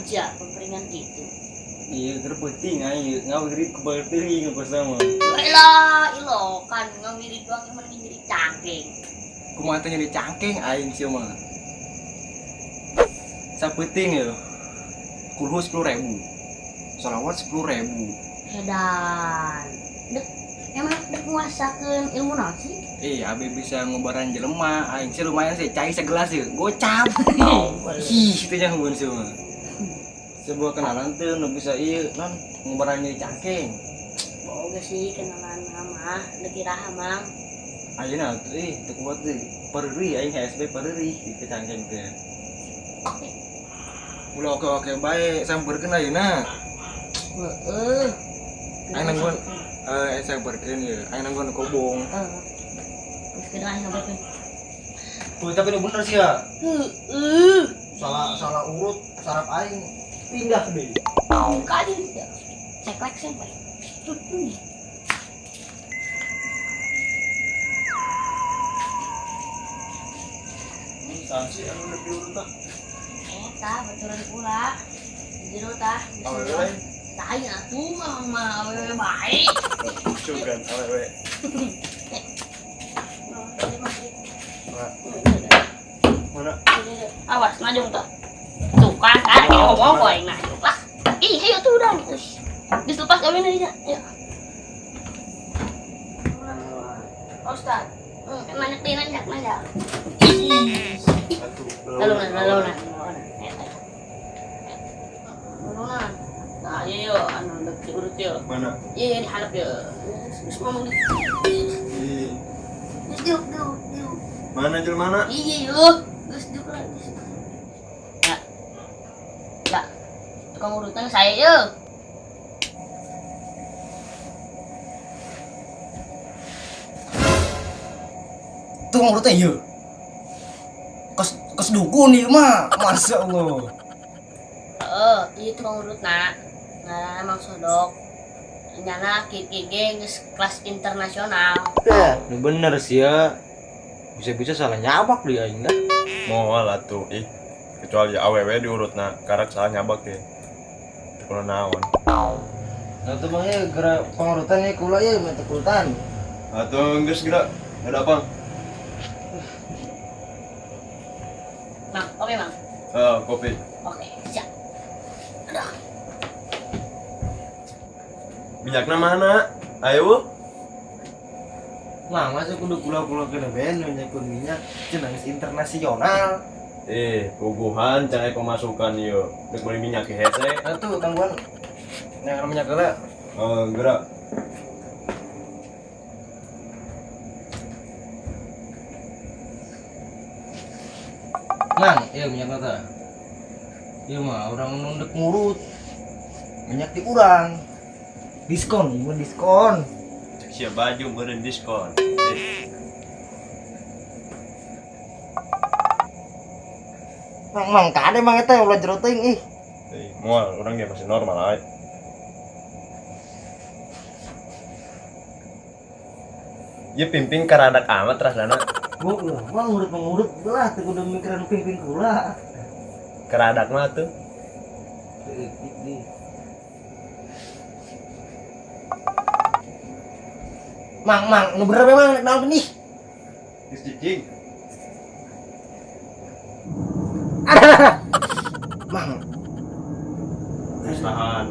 sia pemperingan gitu. Iya, keur peuting aing ngawirid ku bae teuing sama. Elah, ilokan ngawirid doang emang nyeri cangkeng. Kumaha teh nyeri cangkeng aing sia mah. Sapeuting ya. Kulhu 10.000. Sholawat 10.000. Edan. Dek, emang dek nguasakeun ilmu naon sih? Abi bisa ngobaran jelema, aing sih lumayan sih, cai segelas sih, gocap. Ih, itu nyahueun sih mah. Sebuah kenalan tuh nu bisa ieu non ngobaran nyeri cangkeng. Boga sih kenalan mah, dek iraha mang. Ayeuna tuh ih, teu kuat teh. Peureuy aing HSB peureuy di cangkeng teh. Ulah oke-oke bae sampeurkeun ayeuna. Heeh. Aing nanggon sampeurkeun ieu, aing nanggon kobong. Heeh. Geus keun aing sampeurkeun. Tuh, tapi ini bener sih ya. Heeh. Salah urut saraf aing pindah deh. Kali ya. Ceklek ceklek. Sansi anu lebih urut tah. Eta baturan pula. Jero tah. Awewe lain. Tah atuh mah awewe bae. Cugan awewe. Mana? Awas ngajung tuh. Tuh kan kan ngomong gua aing ngajung lah. Ih, ayo tuh udah. Geus lepas kawin aja. Ya. Ustaz. Nanya nanya nanya. Lalunan, lalunan. Lalunan. Nah, iya yo anu dek diurut yo. Mana? Iya, diharap yo. Geus ngomong di. Ih. Geus diuk diuk diuk. Mana jelema mana? Iya yo. Geus diuk lah. Ya. Ya. Tukang urutan saya yo. Tukang urutan yo. Kos dukun ieu mah. Masya Allah. Heeh, ieu tukang urutna. Ngaranna Mang Sodok. Nyana kieu ge geus kelas internasional. Nu bener sih ya. Bisa-bisa salah nyabak dia aing dah. Moal atuh ih. Kecuali awewe diurutna karak salah nyabak ge. Teu kudu naon. Nah tuh bang ya gerak pengurutan ya kula ya minta kurutan. Atuh geus gerak. Ada apa? Mang, oke mang. Kopi. Oke, siap. Aduh. Minyakna mana? Ayo. Mang, masa kudu kula-kula kena ben minyak minyak cenah geus internasional. Puguhan can aya pemasukan ieu. Dek meuli minyak hese. Atuh tangguhan. Yang minyak heula. Oh, gerak. Mang, iya minyak tah. Iya mah orang nunduk ngurut. Minyak di urang. Diskon, ieu diskon. Cek sia baju meureun diskon. Mang, mang kade mang eta ulah jero teuing ih. Moal urang ge masih normal ae. Ieu pimping karadak amat rasana. Bu, mah ngurut-ngurut lah teu kudu mikiran pimping kula. Keradak mah tuh. Mang, mang, nu bener memang naon nih? Geus cicing. Mang. Terus tahan.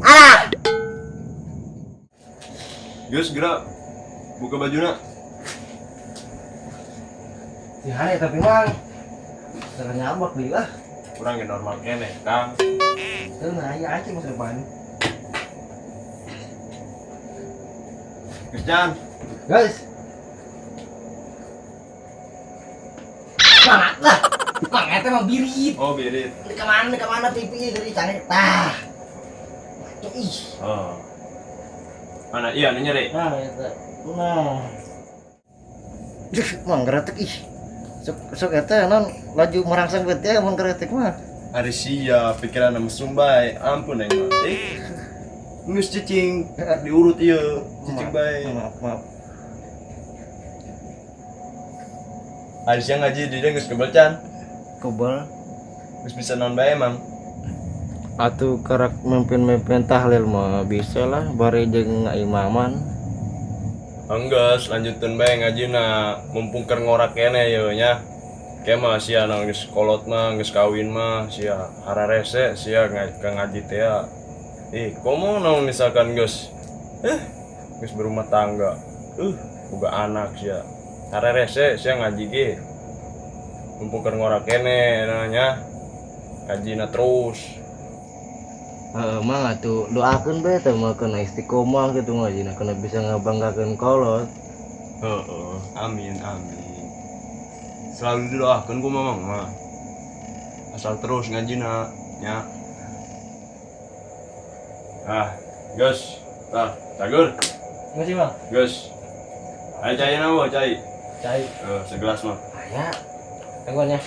Alah. Geus gerak. Buka bajuna. Si hari tapi mang. Salah nyabak deui lah. Urang ge normal keneh, Kang. Teu nah aya anjing masa depan. Geus jan. Guys. Mang lah. Mang eta mah birit. Oh, birit. Di mana pipi dari cari tah. Ih. Oh. Mana iya nu nyeri? Nah, eta. Nah. Duh, mang geretek ih. Sok eta non laju merangsang bet ya mun geretek mah. Ari sia pikiran mesum bae, ampun aing mah. Geus cicing diurut ieu, cicing bae. Maaf, maaf. Ari sia ngaji di dieu geus kebel can. Kobal. Geus bisa naon bae, Mang? Atuh karak mimpin-mimpin tahlil mah bisa lah bari jeung ngaimaman. Enggeus, lanjutkeun bae ngajina, mumpung keur ngorak keneh yeuh nya. Ke mah sia na geus kolot mah, geus kawin mah, sia hararese sia ka ngaji teh ya. Ih, komo naon misalkan geus geus berumah tangga. Boga anak sia. Hararese sia ngaji ge. Mumpung keur ngorak keneh nya. Ngajina terus. Heeh, mang atuh doakeun bae teh mah kana istiqomah kitu ngajina kana bisa ngabanggakeun kolot. Heeh, amin amin. Selalu didoakeun ku mamang mah. Asal terus ngajina nya. Ah, geus. Tah, cagur. Makasih, Bang. Geus. Ayo cai na mo, cai. Cai. Segelas mah. Aya. Tangguan ya.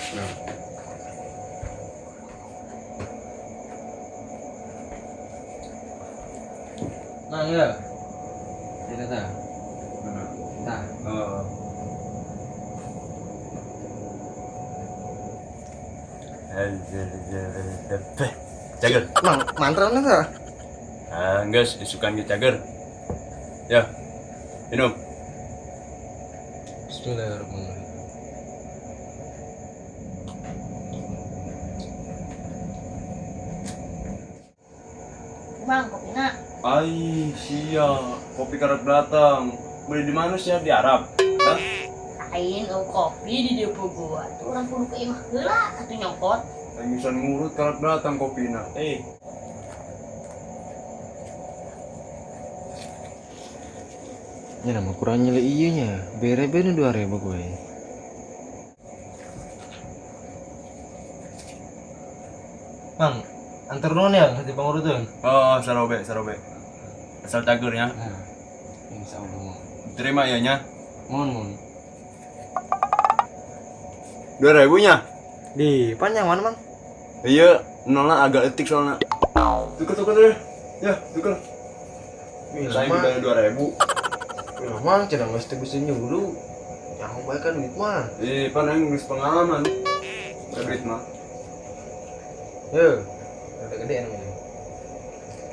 Mang ya. Tidak tah. Tah. Heeh. Cager. Mang, mantra na tah. Ah, geus isukan ge cager. Ya. Minum. Bismillahirrahmanirrahim. Bang, kopina. Ai, sia, kopi karet datang. Beli di mana sia? Di Arab? Hah? Lain, oh kopi di depo gua. Tuh orang kudu ke imah heula atuh nyokot. Aing bisa ngurut karet datang kopina. Nya nama kurang nyele ieu nya. Bere-bere 2000 gue. Bang, antar nuhun ya di panguruteun. Oh, sarobe, sarobe. Asal cager nya. Nah, insyaallah. Terima ya nya. Mohon, mohon. 2000 nya. Di panjang mana, Mang? Iya, nolnya agak etik soalnya. Tuker deh. Ya, tuker. Saya udah 2000. Mang, cenah geus teu bisa nyuruh. Yang bae kan duit mah. Ih, pan aing geus pengalaman. Duit mah. Heuh. Rada gede namanya.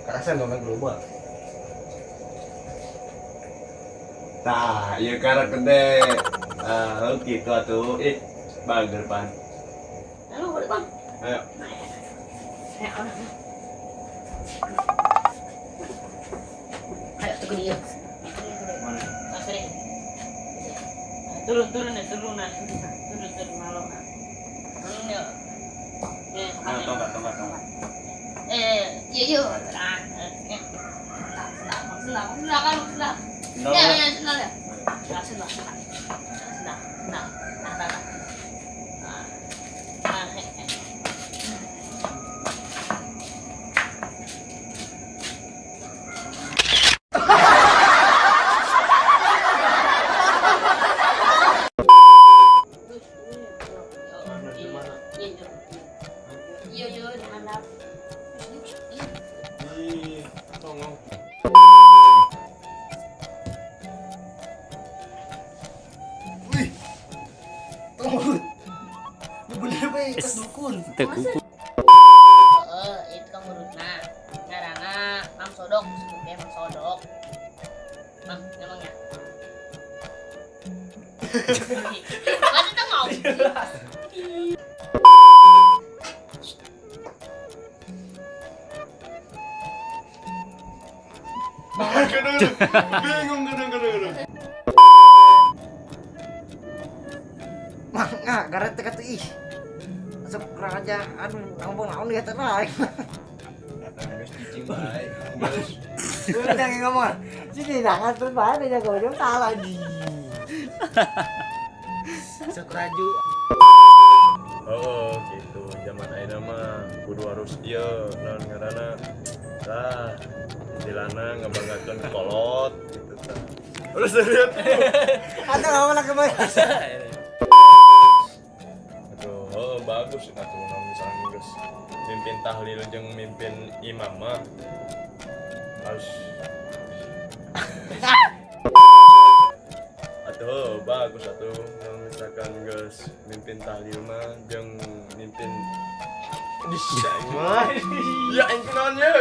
Karasan dong global. Tah, ieu karak gede. Ah, kitu atuh. Ih, bager pan. Ayo balik, Bang. Ayo. Ayo, ayo tuh dia. Mana? Turun, turun ya, turun nah. Turun, turun malu nah. Turun ya. Ayo, tongkat, tongkat, tongkat. Iya, iya. Nah, ya. Senang, senang, senang, senang. Ya, ya, senang ya. Nah, senang, senang. Senang, senang. Nah, nah, nah. Nah, Itu kan ngurutna. Ngarana Mang Sodok, sebutnya Mang Sodok. Mang, emang ya? Masih tengok. Bingung kadang-kadang. Mang, nggak garet teka tuh ih. Masuk kerajaan, ngomong naon dia tenang. Udah ngomong, sini jangan terus bae aja gue salah lagi. Masuk raju. Oh gitu, zaman ayeuna mah kudu harus ieu naon ngaranna. Tah, istilahna ngabanggakeun kolot gitu tah. Udah serius. Atau ngomong lagi bae. Aduh, oh, bagus atuh naon misalnya geus mimpin tahlil jeung mimpin imam mah harus Atuh bagus atuh kalau misalkan geus mimpin tahlil mah jeung mimpin di aing mah. Ya aing kunaon ye.